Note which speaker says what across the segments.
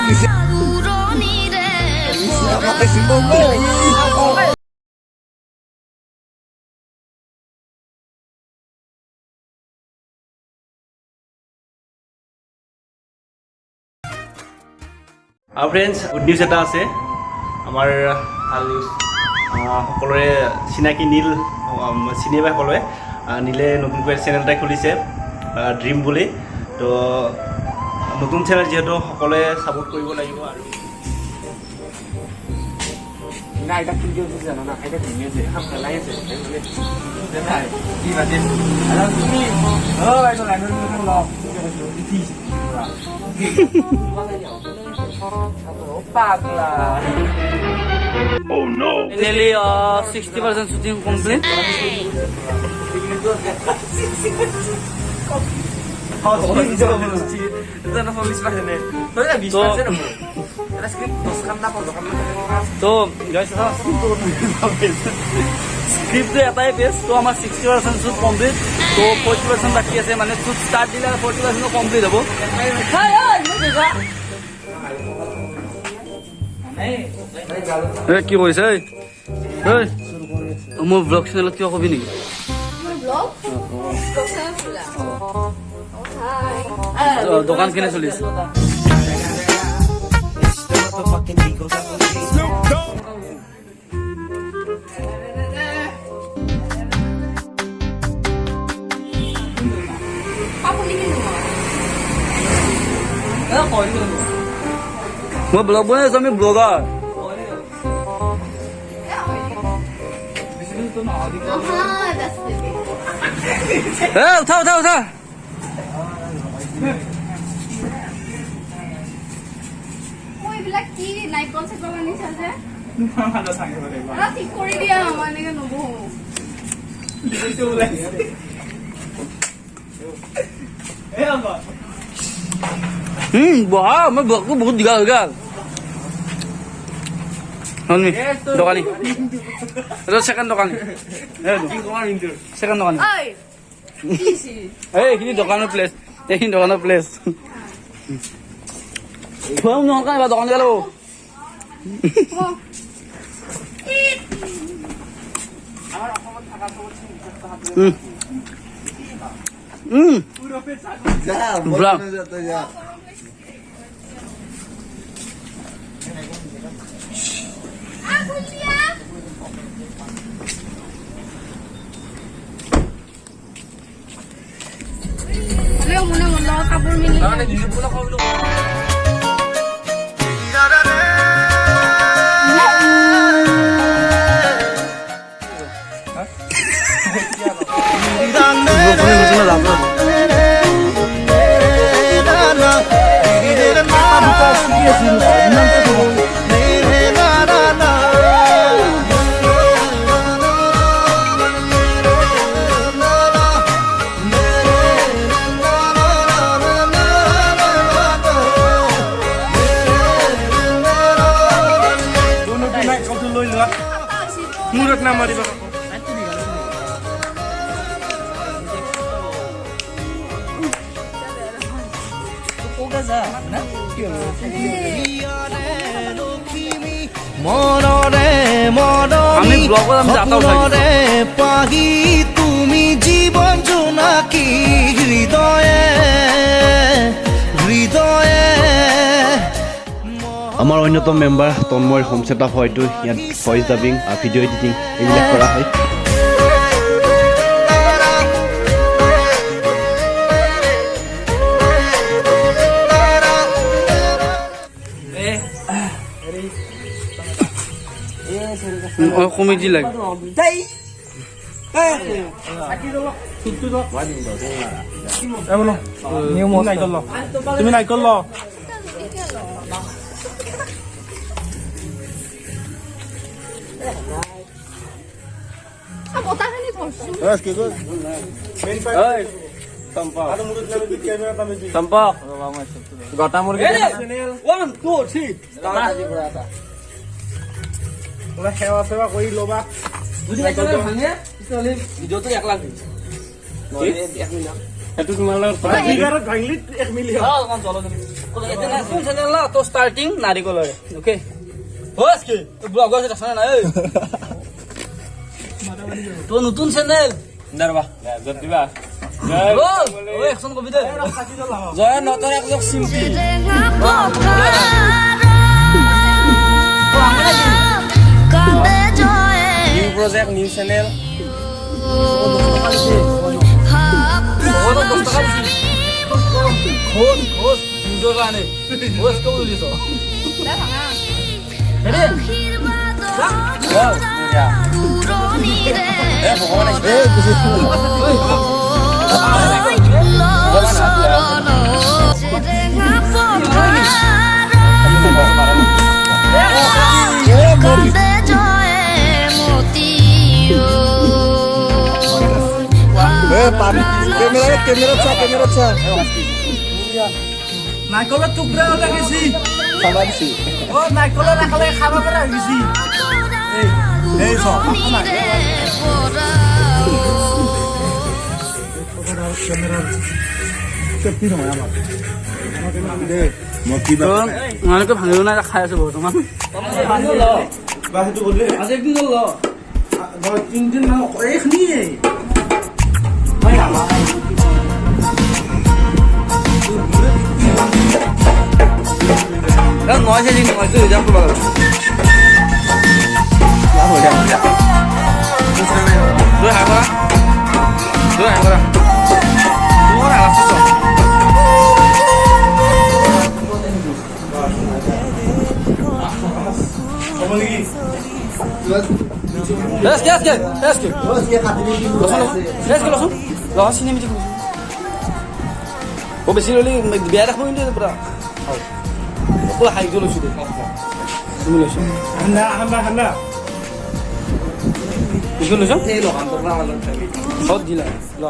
Speaker 1: উৰণিৰে।
Speaker 2: আৰু friends, good news এটা আছে আমাৰ, ভাল নিউজ। সকলোৰে চিনাকি নীল, চিনি পায় সকলোৱে। নীলে নতুনকৈ চেনেল এটা খুলিছে ড্ৰিম বুলি। তো নতুন চেনেল যিহেতু সকলোৱে ছাপোৰ্ট কৰিব লাগিব আৰু
Speaker 3: না, এটা কি হয়েছে জানো? না, এটা ভেঙেছে, এখন ফেলাই আছে। কি বাজে তুমি? ও, এটা লাইনের পাগলা।
Speaker 4: Finally, 60% shooting complete. তো স্ক্ৰিপ্টটো এটাই বেষ্ট। তো আমাৰ 60% শ্বুট কমপ্লিট, তো 40% বাকী আছে। মানে শ্বুট ষ্টাৰ্ট দিলে 40% কমপ্লিট হ'ব। এ, কি কৰিছে? ঐ ঐ, মোৰ ব্লগ চেনেলত কিবা কবি নেকি?
Speaker 5: ব্লগ চেনেল খোলা? হাই।
Speaker 4: দোকান কেনে চলিছে?
Speaker 6: Motherfucking Eagle Double G.
Speaker 5: কাপোৰ নিকিনো মই।
Speaker 4: মই ব্লগ বনাই আছো, আমি ব্লগাৰ।
Speaker 5: নহয়, that's it.
Speaker 4: এ, উঠা উঠা উঠা।
Speaker 5: মই এইবিলাক কি নাৰিকল চাইকল আনিছা যে? ঠিক কৰি দিয়া, মই এনেকে নবহো।
Speaker 4: বহা, মই ব্লগটো বহুত দীঘল হৈ গ'ল। শুনি দোকানী, এইটো ছেকেণ্ড দোকানী, ছেকেণ্ড দোকানী।
Speaker 5: ঐ, কি হৈছে?
Speaker 4: এই এইখিনি দোকানৰ প্লেচ, এইখিনি দোকানৰ প্লেচ। নহয়, এইবাৰ দোকান গ'লো।
Speaker 5: অ।
Speaker 4: ব্লা।
Speaker 5: আ, গুলিয়া। হ'লেও মোনে মোৰ লগত কাপোৰ মিলি।
Speaker 2: লৈ লোৱা, মূৰত নামাৰিবা।
Speaker 6: মনৰে
Speaker 4: আমি ব্লগত আমি যাতা উঠাই দিছো।
Speaker 6: মনৰে পাহি তুমি, জীৱন জোনাকী, হৃদয়ে হৃদয়ে।
Speaker 2: আমাৰ অন্যতম মেম্বাৰ তন্ময়ৰ হোম ছেটআপ হয়তো। ইয়াত ভইচ ডাবিং, ভিডিঅ' এডিটিং এইবিলাক কৰা হয়।
Speaker 4: কমিটি লাগে।
Speaker 2: তুমি নাৰিকল ল।
Speaker 5: বতাহখিনি ধৰছো।
Speaker 3: চম্পক গটা মুৰ্গী।
Speaker 4: One two three.
Speaker 2: সেৱা চেৱা কৰি ল'বা।
Speaker 4: যদি একেবাৰে ভাঙে, তেতিয়াহ'লে ভিডিঅ'টো 1 লাখ দিম। 1 মিলিয়ন।
Speaker 3: সেইটো তোমাৰ লগত কথা।
Speaker 4: নতুন চেনেল না তো, ষ্টাৰ্টিং নাৰিকলৰে। অ'কে, কি ব্লগৰ আছে নাই তো নতুন চেনেল।
Speaker 3: ৰবা, দিবা।
Speaker 4: একচন কবি দে।
Speaker 3: জয় নতুন একযোগ Chimpi. New project, new channel.
Speaker 4: 10 টকা দিছি। খোজ খোজ নিজৰ কাৰণে খোজ কিয় তুলিছ?
Speaker 5: দে ভাঙা।
Speaker 4: ৰেডি?
Speaker 3: এ ভগৱান আহিছে।
Speaker 6: কেমেৰা, কেমেৰা চা, কেমেৰা চা।
Speaker 4: নাৰিকলৰ টুকুৰা ওলাই গৈছি। অ, নাৰিকলৰ একেলগে খাব পৰা হৈ গৈছি।
Speaker 6: এই চব। চেফটি নহয় আমাৰ মই কিবা।
Speaker 4: মানুহকে ভাঙিব নাই, খাই আছো বৰ্তমান।
Speaker 2: বা সেইটো কৰিলে
Speaker 4: আজি একদিন ল।
Speaker 2: 3 দিন এইখিনিয়ে।
Speaker 4: নহয়, নয়টো ৰিজাৰ্ভ কৰিব লাগিব। দুই হাই কৰা, দুই হাই কৰা, তোৰ আৱাজটো চব।
Speaker 2: হ'ব নেকি?
Speaker 4: এসকে এসকে এসকে লচোন, এসকে লচোন, ল। চিনেমেটিক ও বেছি ল'লি বেয়া দেখব কিন্তু পুৰা। পুৰা হাইটো লৈছোঁ দে, তুমি লৈছ।
Speaker 2: ঠাণ্ডা, ঠাণ্ডা, ঠাণ্ডা।
Speaker 4: বেছি লৈছ, চব দিলা ল।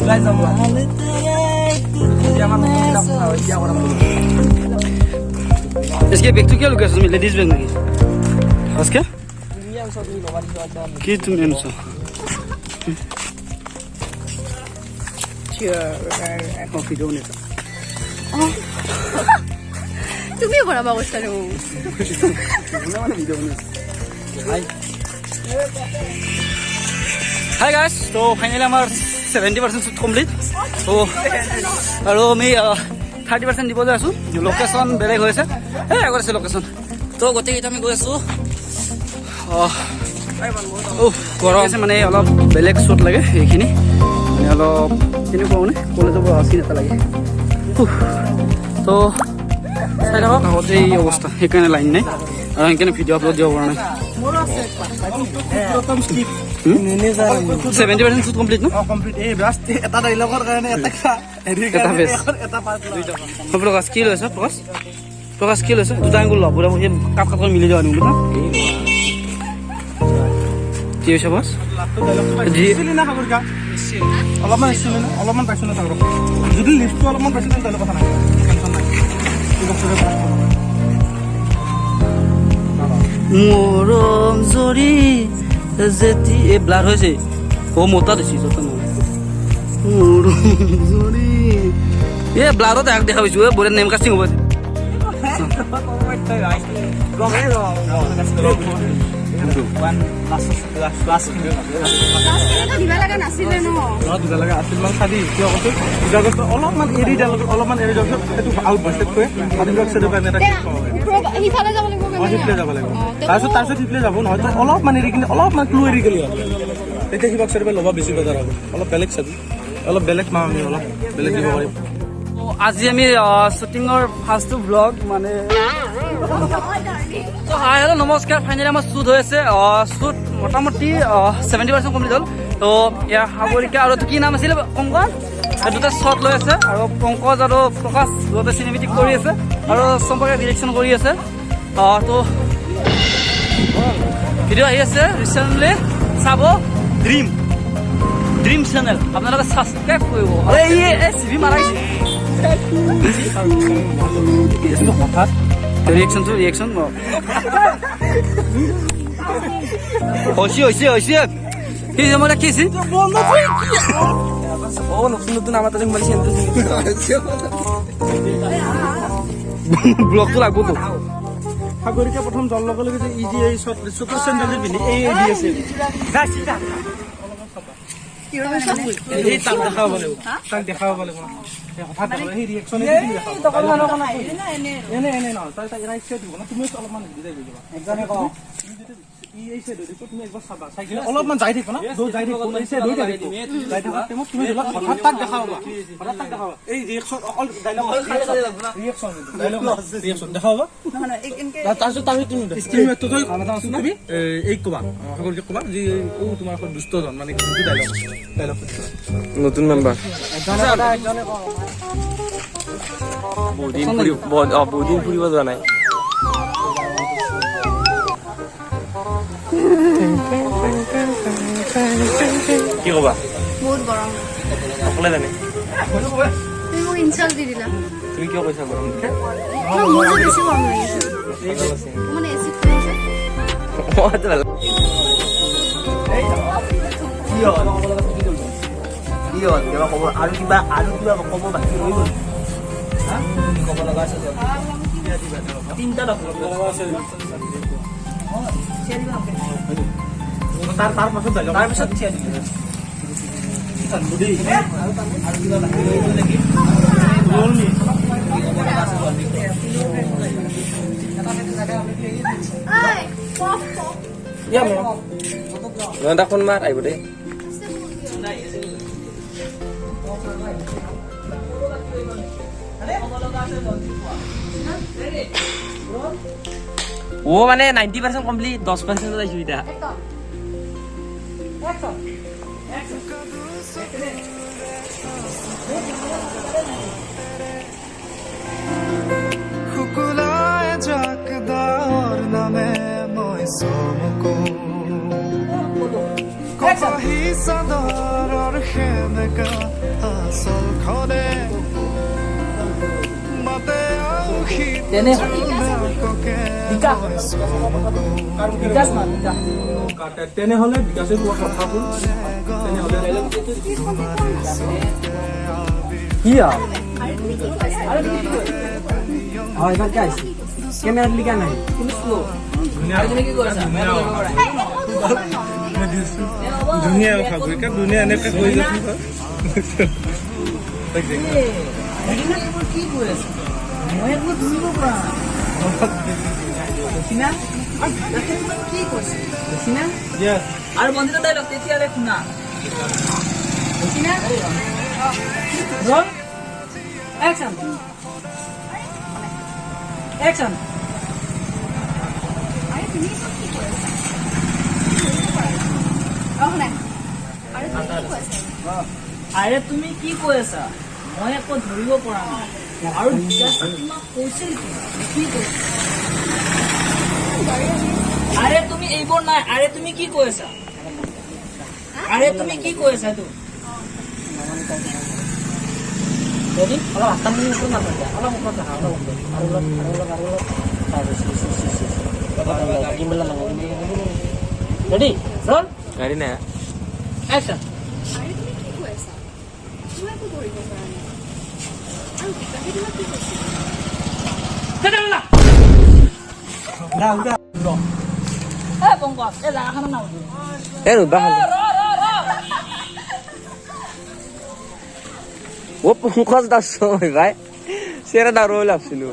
Speaker 4: ওলাই যাম। এতিয়া আমাৰ বিয়া কৰাম। এসকে বেগটো কিয় লুকাইছ তুমি? লেডিজ বেগ নেকি? আজকে কি তুমি আনছ? অ, ভিডিঅ' বনাইছা?
Speaker 5: তুমিও বনাব কৈছা দেখোন।
Speaker 4: মানে ভিডিঅ' বনাইছা। হাই হাই গাইছ, তো ফাইনেলি আমাৰ 70% শ্বুট কমপ্লিট। তো আৰু আমি 30% দিব যাই আছোঁ। লোকেশ্যন বেলেগ হৈছে, এই আগত আছে লোকেশ্যন। তো গোটেইকেইটা আমি গৈ আছোঁ। উফ, গৰম আছে। মানে অলপ বেলেগ শ্বুট লাগে এইখিনি, মানে অলপ তেনেকুৱা, মানে কলেজৰ পৰা চিন এটা লাগে। উফ, তো চাই থাকক। আগতে এই অৱস্থা, সেইকাৰণে লাইন নাই আৰু সেইকাৰণে ভিডিঅ' আপলোড দিব পৰা নাই। 70% শ্বুট কমপ্লিট ন?
Speaker 2: কমপ্লিট। এই জাষ্ট এটা ডাইলগৰ কাৰণে এটা হেৰিৰ
Speaker 4: এটা
Speaker 2: কাৰণে
Speaker 4: বেছ।
Speaker 2: এটা পাৰ্ট।
Speaker 4: প্ৰকাশ কি লৈছ? প্ৰকাশ, প্ৰকাশ কি লৈছ? দুটা আঙুল ল, পুৰা সেই কাপ কাপ মিলি যাব। আঙুল কি হৈছে বছ?
Speaker 2: না সাগৰিকা, অলপমান এৰিছিলে না, অলপমান পাইছো না সাগৰক। যদি লিফ্টটো অলপমান পাইছো, তেন্তে কথা নাই, টেনশ্যন নাই। ঠিক আছে।
Speaker 4: মৰম জৰি যেতি এই ব্লাৰ হৈছে। অ, মোটা দিছি যত নহয়। মৰম জৰি এই ব্লাৰত এক দেখা পাইছো। এই বঢ়িয়া নেম কাষ্টিং হ'ব।
Speaker 5: লাষ্টখিনিতো দিবা লগা নাছিলে ন?
Speaker 2: দিব লগা আছিল মানে চাবি, কিয় কৈছো, দিবা অলপমান এৰি দিয়াৰ লগত, অলপমান এৰি দিয়াৰ পিছত সেইটো আউট ভইচত কৈ আদিবাস চাইডৰ পৰা আমি এটা
Speaker 5: দে,
Speaker 2: clip পাব পাৰিম।
Speaker 5: সিফালে যাব লাগিব।
Speaker 2: অ, সিফালে যাব লাগিব।
Speaker 5: অ, তে
Speaker 2: তাৰপিছত সিফালে যাব নহয়, তই অলপমান এৰি কিনে, অলপমান ক্লু এৰি গ'লি হ'ল। তেতিয়া শিৱাক চাইডৰ পৰা ল'বা বেছি বেটাৰ হ'ব। অলপ বেলেগ চাবি, অলপ বেলেগ পাম আমি, অলপ বেলেগ দিব পাৰিম।
Speaker 4: আজি আমি শ্বুটিঙৰ ফাৰ্ষ্টটো ব্লগ মানে। তো হাই, হেল্ল', নমস্কাৰ। ফাইনেলি আমাৰ শ্বুট হৈ আছে। শ্বুট মোটামুটি 70% কমপ্লিট হ'ল। তো ইয়াৰ সাগৰিকা আৰু এইটো কি নাম আছিলে, পংকজ, এই দুটা শ্বট লৈ আছে আৰু পংকজ আৰু প্ৰকাশ দুয়োটা চিনেমেটিক কৰি আছে আৰু চম্পকে ডিৰেকশ্যন কৰি আছে। তো ভিডিঅ' আহি আছে ৰিচেণ্টলি, চাব ড্ৰিম ড্ৰিম চেনেল, আপোনালোকে ছাবস্ক্ৰাইব কৰিব। এই এই চিভি মাৰাইছে।
Speaker 2: হঠাৎ
Speaker 4: ৰিয়েকশ্যনটো, ৰিয়েকশ্যন হৈছে, হৈছে, হৈছে। কি মানে কি হৈছে?
Speaker 3: অ, নতুন নতুন আমাৰ তাতে সোমাইছে।
Speaker 4: ব্লগটো লাগব তো।
Speaker 2: সাগৰিকা প্ৰথম জল লগে লগে যে ই যে এই চকুৰ চেণ্ডেলযোৰ পিন্ধি এই দি আছে, এই তাক দেখাব লাগিব, তাক দেখাব লাগিব। এই হঠাৎ দেখাব, সেই ৰিয়েকশ্যন এনে এনে নহয়। তাই তাই ৰাইট চাইড দিব ন, তুমি অলপমান যাই যাবা। ই এই চাইড দিব, তুমি একবাৰ চাবা, চাই কিনে অলপমান যাই থাকিব না, যাই থাকিব, এই চাইড হৈ থাকিব। যাই থকাৰ টাইমত তুমি ধৰি লওক হঠাৎ তাক দেখাবা, হঠাৎ তাক দেখাবা। এই ৰিয়েকশ্যন, অকল ডাইলগ, ৰিয়েকশ্যন, ডাইলগ, ৰিয়েকশ্যন দেখাবা। তাৰপিছত তুমি এই ক'বা, সকলোকে ক'বা যে ও তোমাৰ দুষ্টজন, মানে যোনটো ডাইলগ ডাইলগ
Speaker 3: নতুন মেম্বাৰ, বহুদিন ফুৰিব, অ, বহুদিন ফুৰিব যোৱা নাই। কি ক'বা?
Speaker 5: বহুত গৰম।
Speaker 3: অকলে জানে।
Speaker 5: তুমি মোক ইনচাল্ট দি দিলা।
Speaker 3: তুমি কিয় কৈছা গৰম?
Speaker 5: ন, মোৰ যে বেছি গৰম লাগিছে, মানে এচিড কৰিছে।
Speaker 3: অ, ভাল।
Speaker 1: কি হ'ল, কি হ'ল? কিবা ক'ব আৰু কিবা, আৰু কিবা ক'ব বাকী ৰৈ গ'ল? ক'ব লগা আছে তিনিটা।
Speaker 2: তাৰ পাছত ডাইলগ।
Speaker 1: তাৰপিছত থিয় দিবি আৰু কিবা বাকী ৰৈ গ'ল নেকি? ক'ব লগা আছে জলদি ক।
Speaker 5: ঐ, পফ পফ।
Speaker 3: নহয়, তাক ফোন মাৰ, আহিব দেই।
Speaker 5: আছে।
Speaker 3: অ, মানে 90% কমপ্লিট, 10%ত আহিছো এতিয়া।
Speaker 5: একদম।
Speaker 7: শুকুলাই যাক ডাৱৰ নামে মই চমকো, কপাহী চাদৰৰ সেমেকা আচলখনে মাতে জোনাককে মই চমকো।
Speaker 2: তেনেহ'লে বিকাশে কোৱা কথাবোৰ তেনেহ'লে
Speaker 4: কি?
Speaker 5: আৰে, তুমি কি কৈছা?
Speaker 4: হয়, এইবাৰ কি আহিছে? কেমেৰাত লিখা নাই কিন্তু শ্ল'।
Speaker 2: ধুনীয়া সাগৰিকা, ধুনীয়া। এনেকে কৈ যাচোন।
Speaker 1: কি কৈ আছা? মই একো ধৰিব পৰা নাই। কি কৈছে দেখিনা? আৰু বন্দিতা, ডাইলগ তেতিয়াহ'লে শুনা, দেখিনা।
Speaker 4: ৰ'ল, একশ্যন, একশ্যন।
Speaker 5: আৰে, তুমি চব কি কৈ আছা? ধৰিব পৰা নাই। অ, শুনা। আৰে, তুমি কি কৈ আছা?
Speaker 1: আৰে, তুমি কি কৈ আছা? মই একো ধৰিব পৰা নাই। আৰু বিকাশে তোমাক কৈছিল কি? কি কৈছিল? আৰে, তুমি এইবোৰ নাই। আৰে, তুমি কি কৈ আছা? আৰে, তুমি কি কৈ আছা? এইটো
Speaker 4: ৰেডি? অলপ হাতখন ওপৰত নাথাকে, অলপ ওপৰত ৰাখা, অলপ ওপৰত, আৰু অলপ, আৰু অলপ, আৰু অলপ। ৰেডি, ৰ'ল।
Speaker 3: গাড়ী নাই।
Speaker 4: একশ্যন।
Speaker 5: আৰে, তুমি কি কৈ আছা? মই একো ধৰিব পৰা নাই। আৰু বিকাশে তোমাক কি কৈছিল?
Speaker 1: এ পংকজ, এই জাগাখনৰ নাম কি?
Speaker 3: এ ৰুবা খালো। অ পংকজ দাস ভাই, চেৰা দাৰু বুলি ভাবছিলো।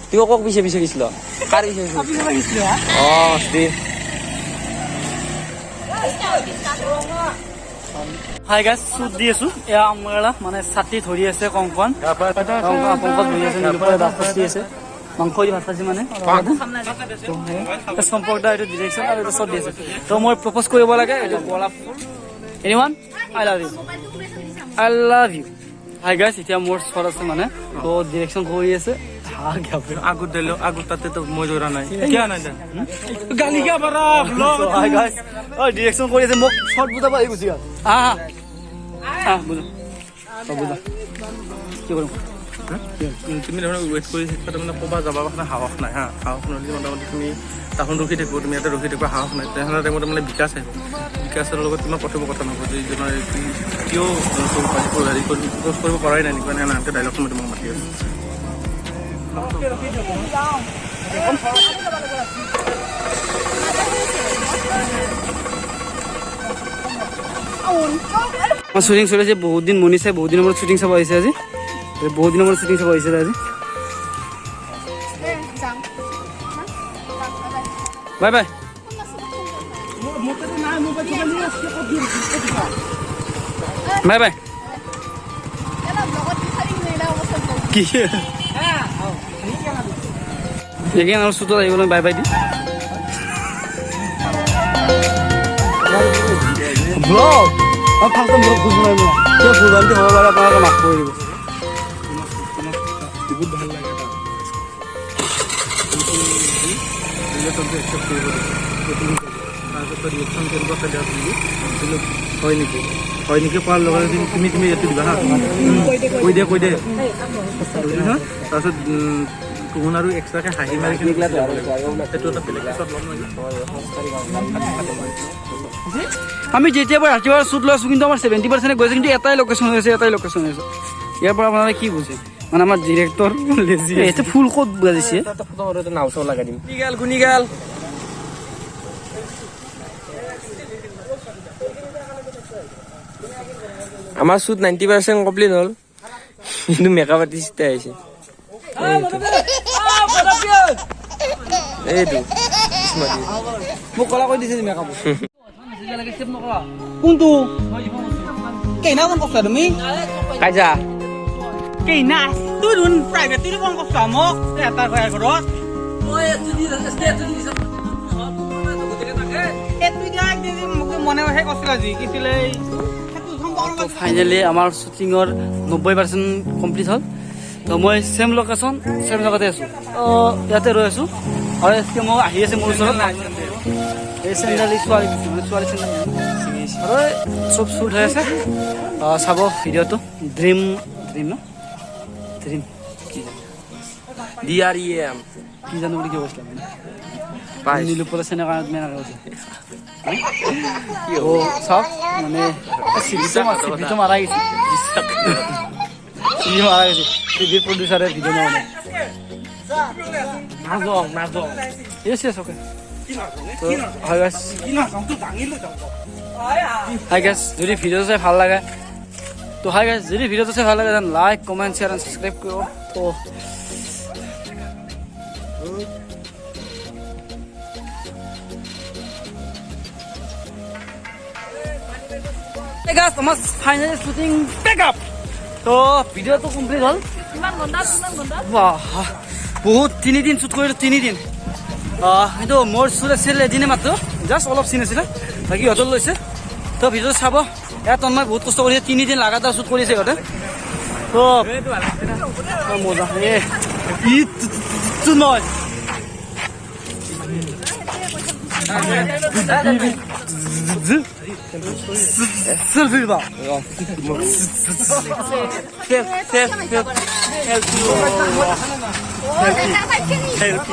Speaker 3: তুমি কক পিছে পিছে গৈছিল? কাৰ পিছে পিছে? অ, মস্তি।
Speaker 4: হাই গাইছ, চুট দি আছো। এয়া আমাৰ মানে ছাতি ধৰি আছে কংকন, পংকজ বহি আছে, নীলোপৰে ভাত খাচি আছে, মাংস দি ভাত খাইছে। মানে সম্পৰ্ক দা, এইটো ডিৰেকশ্যন আৰু এইটো চব দি আছে। তো মই প্ৰপ'জ কৰিব লাগে, এইটো গোলাপ ফুল। Anyone, I love you.
Speaker 5: মোবাইলটো কোনে থৈ দিছা?
Speaker 4: I love you. Hi guys, এতিয়া মোৰ শ্বট আছে, মানে তো ডিৰেকশ্যন কৰি আছে।
Speaker 2: আগত দিলো, আগত তাতে তো মই ধৰা নাই, কিয় নাই গালি কিয় পাৰা?
Speaker 4: হাই গাইছ, অ, ডিৰেকশ্যন কৰি আছে, মোক শ্বট বুজাব আহি গুচি গ'ল। আহ আহ, বুজা, অ, বুজা, কি কৰিম?
Speaker 8: তুমি তাৰমানে ৱেইট কৰি থাকিবা, তাৰমানে ক'ৰবাত যাব কাৰণে সাহস নাই। হা, সাহস নহ'লে মোটামুটি তুমি তাহোন ৰখি থাকিব, তুমি ইয়াতে ৰখি থাকিব, সাহস নাই। তেনেহ'লে টাইমত মানে বিকাশ আহিব। বিকাশৰ লগত তোমাৰ কথোপকথন হ'ব যে তোমাৰ কিয় হেৰি কৰি ক্ৰছ কৰিব পৰাই নাই নেকি, মানে সেনেকৈ ডাইলগটো মই তোমাক মাতি আছোঁ।
Speaker 4: আমাৰ শ্বুটিং চলিছে বহুত দিন। মনিষাই বহুত দিনৰ মূৰত শ্বুটিং চাব আহিছে আজি। বহুত দিনৰ মূৰত শ্বুটিং চাব আহিছে আজি।
Speaker 5: যাম।
Speaker 4: Bye bye. Bye bye. কি এগেইন আৰু শ্বুটত আহিব, বাই বাই the. Blog মই ফাৰ্ষ্ট টাইম ব্লগ খুজিব নাই মই। কিয় ভুল ভ্ৰান্তি হ'ব পাৰে, আপোনালোকে মাফ কৰি দিব।
Speaker 8: বহুত ভাল লাগে তাৰ ৰিলেশ্যনটো একচেপ্ট কৰিব দিছে। তাৰপিছত ৰিয়েকশ্যন কেনেকুৱাকৈ দিয়া তুমি কিন্তু হয় নেকি, হয় নেকি কোৱাৰ লগে লগে তুমি তুমি এইটো দিবা। হা, কৈ দে, কৈ দে। তাৰপিছত তুহুন আৰু এক্সট্ৰাকৈ হাঁহি মাৰি কিনে সেইটো এটা বেলেগ পিছত ল'ম নেকি।
Speaker 4: আমি যেতিয়াৰ পৰা ৰাতিপুৱা শ্বুট লৈ আছোঁ, কিন্তু আমাৰ 70% গৈছে, কিন্তু এটাই লোকেশ্যন হৈ আছে, এটাই লোকেশ্যন হৈ আছে। ইয়াৰ পৰা আপোনালোকে কি বুজে? মানে আমাৰ ডিৰেক্টৰ লেজি। এইটো ফুল ক'ত বাজিছে?
Speaker 3: নাও চাও লগাই দিম। গুণিগাল, গুণিগাল। আমাৰ শ্বুট 90% কমপ্লিট হ'ল, কিন্তু মেকআপ আৰ্টিষ্ট আহিছে। এইটো
Speaker 4: মোক কলা কৰি দিছে মেকআপ। কোনটো
Speaker 1: কেইনা ফোন কৰছা তুমি?
Speaker 3: কাইজা।
Speaker 1: কেইনা তুই দেখোন প্ৰাইভেট তুই ফোন কৰছা মোক এটা ঘৰত। মোক মনে সেই কৰিছিল আজি কিছিলে।
Speaker 4: ফাইনেলি আমাৰ শ্বুটিঙৰ 90% কমপ্লিট হ'ল। তো মই ছেম লোকেশ্যন, ছেম জেগাতে আছোঁ। তো ইয়াতে ৰৈ আছোঁ আৰু এছ কে মই আহি আছে মোৰ ওচৰত। এই চেণ্ডেল ছোৱালী, মানে ছোৱালী চেণ্ডেল আৰু চব শ্বুট হৈ আছে। চাব ভিডিঅ'টো। ড্ৰিম, ড্ৰিম ন, ড্ৰিম কি জানো?
Speaker 3: DREM।
Speaker 4: কি জানো বুলি কিয় কৈছিলা? মানে নীলোৎপল চেনে কাৰণে তুমি এনেকৈ কৈছা। চাওক, মানে চিভিটো মাৰা গৈছে, চিভি মাৰা গৈছে। চিভিৰ প্ৰডিউচাৰে ভিডিঅ' নবনায়।
Speaker 3: নাজং নাজং।
Speaker 4: য়েছ, অ'কে। হয় গাইছ, হাই গাইছ, যদি ভিডিঅ'টো চাই ভাল লাগে, তো হাই গাইছ, যদি ভিডিঅ'টো চাই ভাল লাগে, then like, comment, share and subscribe কৰিব। তো গাইছ, আমাৰ ফাইনেলি শ্বুটিং পেক আপ। তো ভিডিঅ'টো কমপ্লিট হ'ল। বাহ, বহুত 3 দিন শ্বুট কৰিলোঁ, 3 দিন। কিন্তু মোৰ শ্বুট আছিল এদিনে মাত্ৰ, জাষ্ট অলপ চিন আছিলে, বাকী ইহঁতৰ লৈছে। তো ভিডিঅ'টো চাব। ইয়াত তন্ময় বহুত কষ্ট কৰিছে, 3 দিন লাগাতাৰ শ্বুট কৰিছে ইহঁতে। তো মজা এ ই নহয়। চেলফি বা।
Speaker 3: Safe, safe, safe.
Speaker 4: Selfie.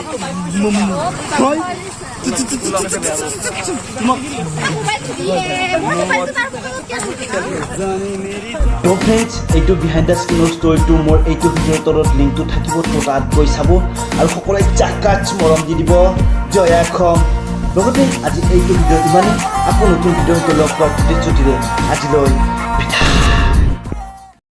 Speaker 1: তো ফ্ৰেণ্ডছ, এইটো বিহাইণ্ড the স্ক্ৰীনৰ ষ্টৰিটো মোৰ এইটো ভিডিঅ'ৰ তলত লিংকটো থাকিব, তো তাত গৈ চাব আৰু সকলোৱে জাকাচ মৰম দি দিব। জয় অসম। লগতে আজি এইটো ভিডিঅ' ইমানেই। আকৌ নতুন ভিডিঅ' লগ পোৱাৰ প্ৰতিশ্ৰুতিৰে আজিলৈ বিদায়।